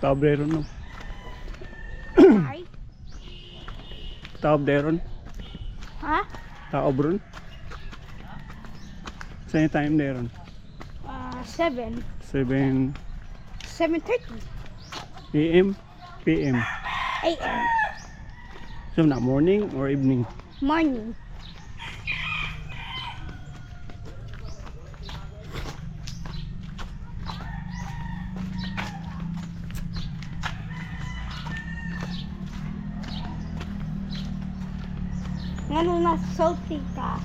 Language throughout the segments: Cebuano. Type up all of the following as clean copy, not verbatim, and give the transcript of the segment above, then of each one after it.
Taob ron, no? Ay? Taob deron. Ha? Taob ron. Sa time deron? 7. 7 7:30 AM, PM. a.m. So na morning or evening? Morning. Ngano na salty ka?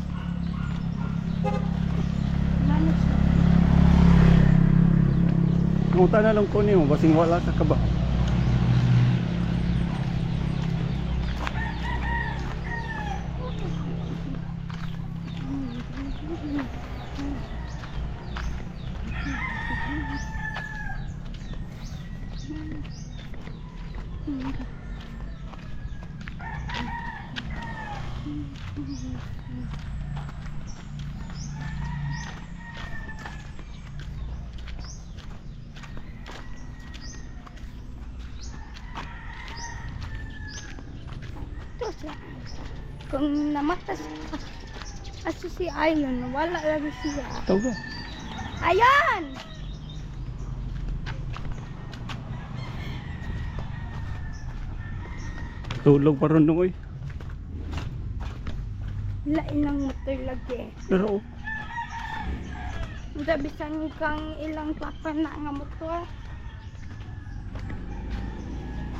Ngano salty? Nguta na lang ko nimo basing wala ka kaba. Ito siya. Kung namata siya, asa si Ayon, wala lagi siya. Tawag ba? Ayon! Tulog pa ron oy. Lain lang motor lagi. Pero oh, Unsa bisan kang ilang papa na nga motor.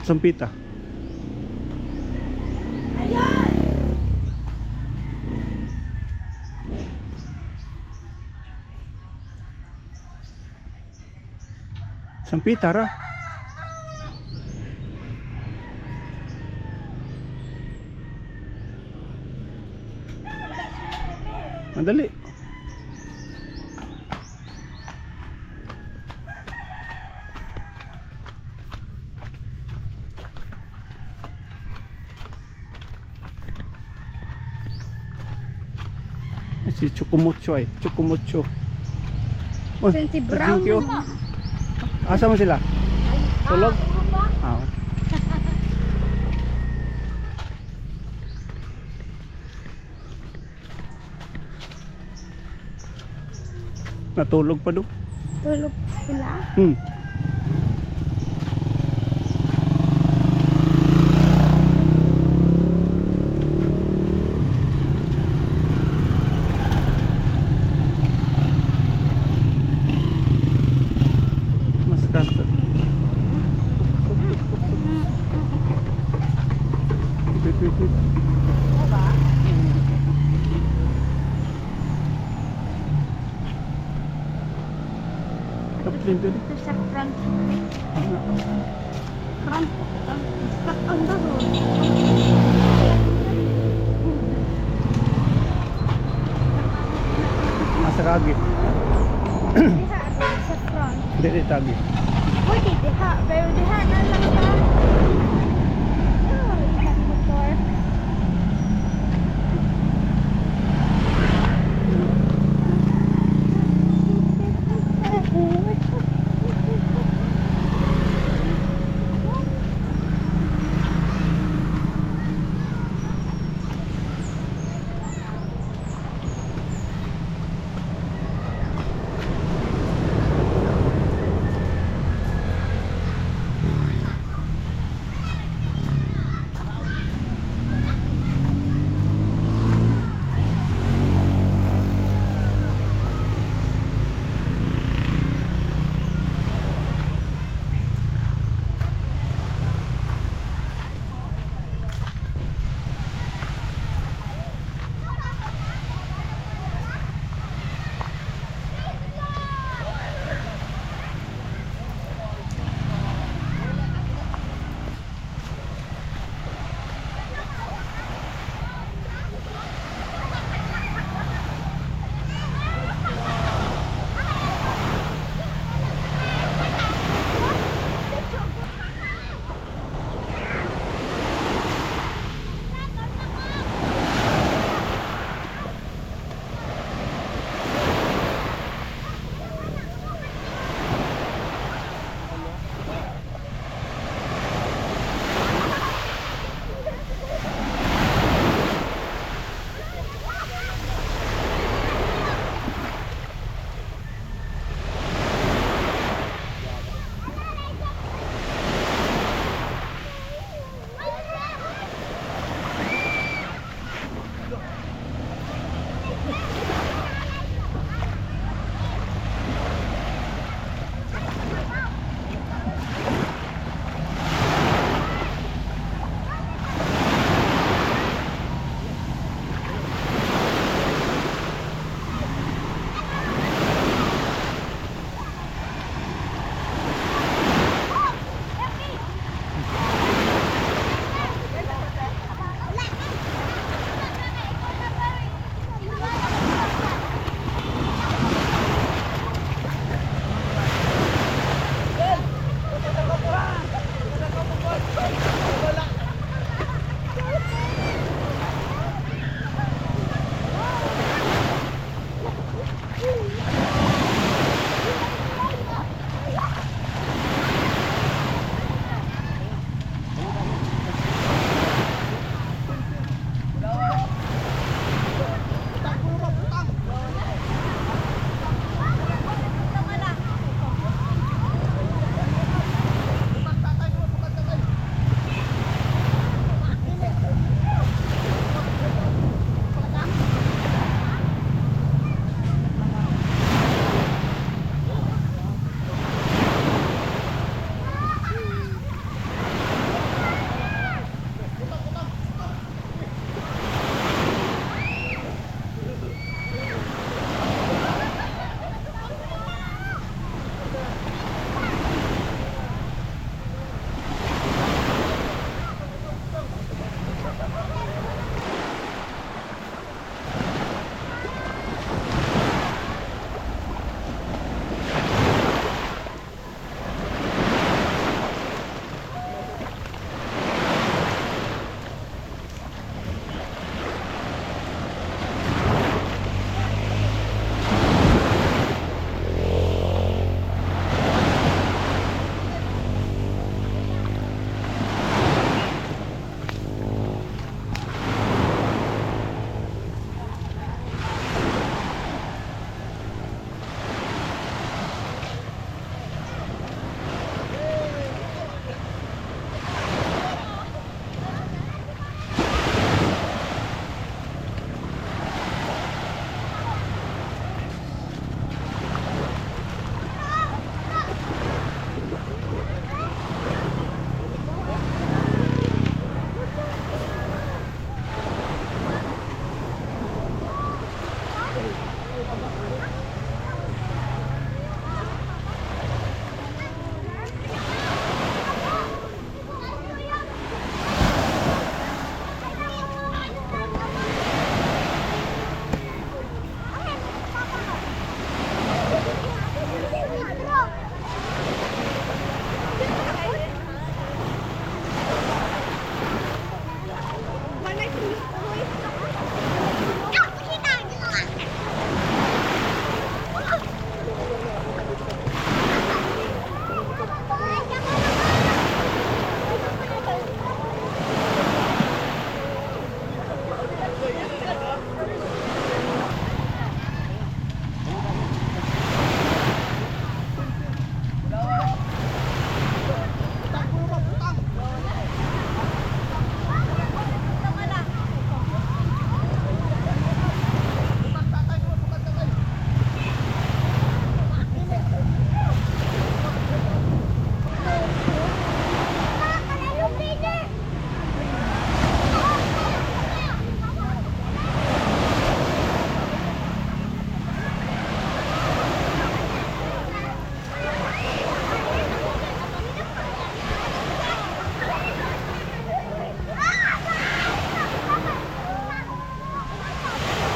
Sampita. Ayon! Sampita ra. Madali. Si Chukumucho ay. Chukumucho. Oh, Si Brown. thank you. Asa mo sila? Tulog? Ah. Okay. Natulog pa do. Tulog sila. Mas kasta. Wait, wait, wait. Kaplin dito. Ito sa front. Front. Stuck on the road. Nasa kagi. Diha sa front. Hindi, di tagi. Pwede diha, pero diha na lang.